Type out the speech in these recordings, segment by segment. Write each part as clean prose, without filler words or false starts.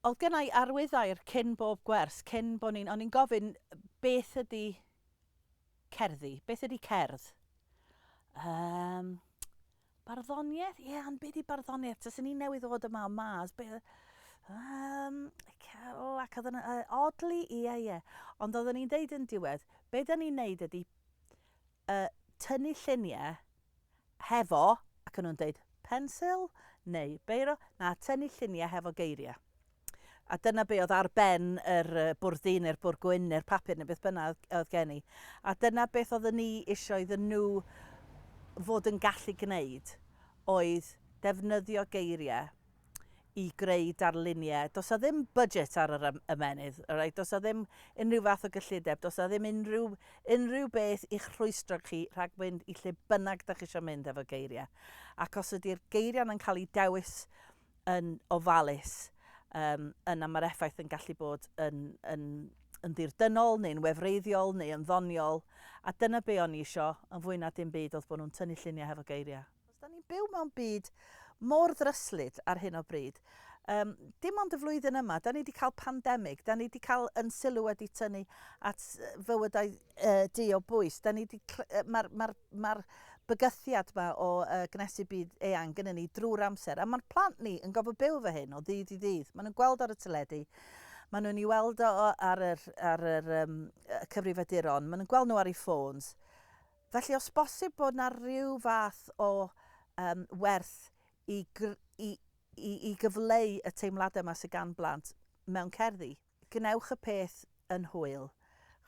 Oedd gen i arwyddair cyn bob gwers, cyn bod ni'n... O'n i'n gofyn beth ydy cerddi? Beth ydy cerdd? Um, barddoniaeth? Ie, yeah, ond beth ydy barddoniaeth? Taswn i'n newydd ddod yma o mas. Be, um, ac oedd yn uh, odli, ie, yeah, ie. Yeah. Ond oeddwn i'n deud yn diwedd, be da ni'n neud ydy uh, tynnu lluniau hefo, ac o'n nhw'n deud pensil neu beiro, na, tynnu lluniau hefo geiriau. A dyna be oedd ar ben yr bwrdd du neu'r bwrdd gwyn neu'r papur neu beth bynnag oedd gen i. A dyna beth oedden ni isio iddyn nhw fod yn gallu gwneud oedd defnyddio geiriau i greu darluniau. Does 'na ddim budget ar yr ymennydd, alright? Does 'na ddim unrhyw fath o gyllideb, does 'na ddim unrhyw, unrhyw beth i'ch rhwystro chi rhag mynd i lle bynnag da chi eisiau mynd efo geiriau. Ac os ydy'r geiriau yna'n cael eu dewis yn ofalus, um, yna mae'r effaith yn gallu bod yn, yn, yn ddirdynnol neu'n wefreiddiol neu yn ddoniol. A dyna be o'n i isio, yn fwy na dim byd, oedd bod nhw'n tynnu lluniau hefo geiriau. Achos da ni'n byw mewn byd mor ddryslyd ar hyn o bryd. Um, dim ond y flwyddyn yma, da ni wedi cael pandemig, da ni wedi cael yn sylw wedi tynnu at fywydau uh, du o bwys. Da ni wedi, mae'r ma ma bygythiad yma o uh, gnesu byd eang gyda ni drwy'r amser. A mae'r plant ni yn gofod byw efo hyn o ddydd i ddydd. Maen nhw'n gweld ar y teledu, maen nhw'n ei weld o ar yr, ar yr um, cyfrifiaduron, maen nhw'n gweld nhw ar eu ffôns. Felly os bosib bod 'na ryw fath o um, werth i, i, i, i gyfleu y teimladau yma sydd gan blant mewn cerddi. Gwnewch y peth yn hwyl.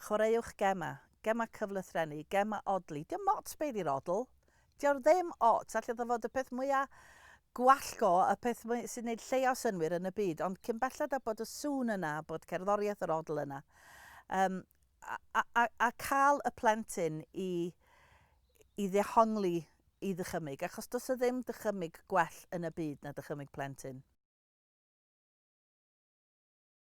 Chwaraewch gemau, gemau cyflythrennu, gemau odli. Dio'm ots be 'di'r odl. Dio'r ddim ots. Alla iddo fod y peth mwya gwallgo, y peth mwy, sy'n gwneud lleia o synnwyr yn y byd, ond cyn belled â bod y sŵn yna, bod cerddoriaeth yr odl yna, um, a, a, a cael y plentyn i, i ddehongli i ddychymyg, achos does 'na ddim dychymyg gwell yn y byd na dychymyg plentyn.